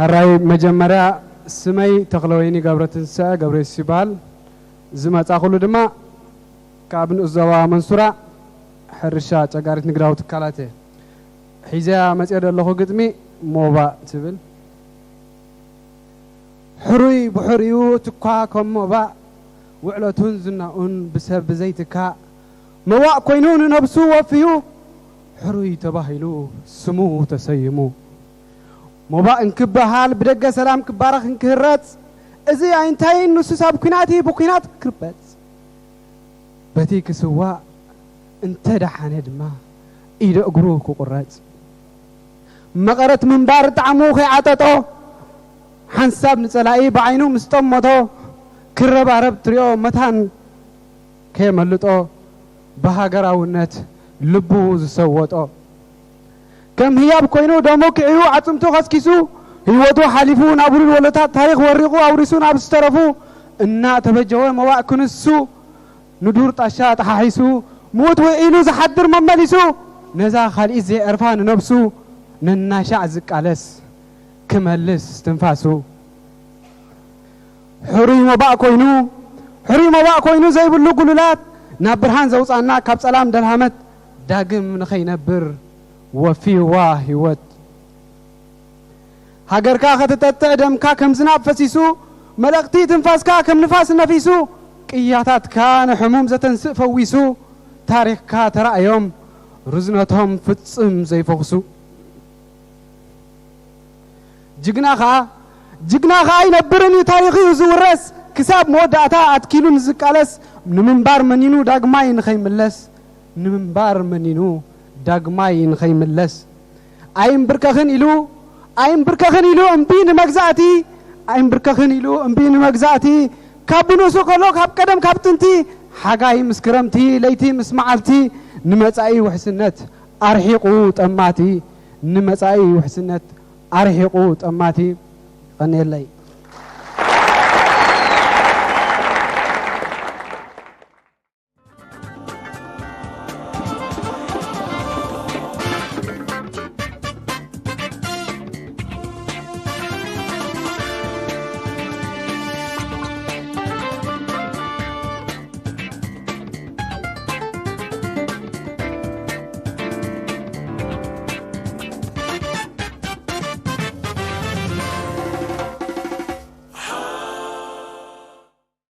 ኣራይ መጀመርያ ስመይ ተኽለወይኒ ገብረትንስዐ ገብረየሱስ ይበሃል። ዝመጻኹሉ ድማ ካብ ንኡስ ዞባ መንሱራ ሕርሻ ጨጋሪት ንግዳዊ ትካላት እየ። ሒዘያ መጽየ ዘለኹ ግጥሚ ሞባእ ትብል። ሕሩይ ብሕሪኡ ትኳ ከም ሞባእ ውዕለቱን ዝናኡን ብሰብ ብዘይትካእ መዋእ ኮይኑ ንነብሱ ወፍዩ ሕሩይ ተባሂሉ ስሙ ተሰይሙ። ሞባእ እንክበሃል ብደገ ሰላም ክባረኽ እንክህረጽ እዚ ኣይንታይን ንሱስ ኣብ ኲናት እዩ ብኲናት ክርበጽ። በቲ ክስዋእ እንተ ደሓነ ድማ ኢደ እግሩ ክቑረጽ። መቐረት ምንባር ጣዕሙ ከይዓጠጦ ሓንሳብ ንጸላኢ ብዓይኑ ምስ ጠመቶ ክረባረብ ትሪኦ መታን ከየመልጦ ብሃገራውነት ልቡ ዝሰወጦ ከም ህያብ ኮይኑ ደሙ ክዕዩ ዓጽምቱ ከስኪሱ ህይወቱ ሓሊፉ ናብ ውሉድ ወለታት ታሪኽ ወሪቑ ኣውሪሱ ናብ ዝተረፉ እናተበጀወ መዋእ ክንሱ ንዱር ጣሻ ጠሓሒሱ ምዉት ውዒሉ ዝሓድር መመሊሱ ነዛ ካልኢት ዘይዕርፋ ንነብሱ ነናሻዕ ዝቃለስ ክመልስ ትንፋሱ። ሕሩይ መባእ ኮይኑ ሕሩይ መባእ ኮይኑ ዘይብሉ ጉልላት ናብ ብርሃን ዘውጻና ካብ ጸላም ደልሃመት ዳግም ንኸይነብር ወፊዋ ህይወት። ሃገርካ ኸትጠጥዕ ደምካ ከም ዝናብ ፈሲሱ መልእኽቲ ትንፋስካ ከም ንፋስ ነፊሱ ቅያታትካ ንሕሙም ዘተንስእ ፈዊሱ ታሪኽካ ተራእዮም ርዝነቶም ፍጽም ዘይፈኽሱ። ጅግና ኸኣ ጅግና ኸኣ ኣይነብርን እዩ ታሪኽ እዩ ዝውረስ ክሳብ መወዳእታ ኣትኪሉ ንዝቃለስ ንምንባር መኒኑ ዳግማይ ንኸይምለስ ንምንባር መኒኑ ዳግማይ ንኸይምለስ ኣይንብርከኽን ኢሉ ኣይንብርከኽን ኢሉ እምቢ ንመግዛእቲ ኣይንብርከኽን ኢሉ እምቢ ንመግዛእቲ ካብ ብንእሱ ከሎ ካብ ቀደም ካብ ጥንቲ ሓጋይ ምስ ክረምቲ ለይቲ ምስ መዓልቲ ንመጻኢ ውሕስነት ኣርሒቑ ጠማቲ ንመጻኢ ውሕስነት ኣርሒቑ ጠማቲ። ይቐንየለይ።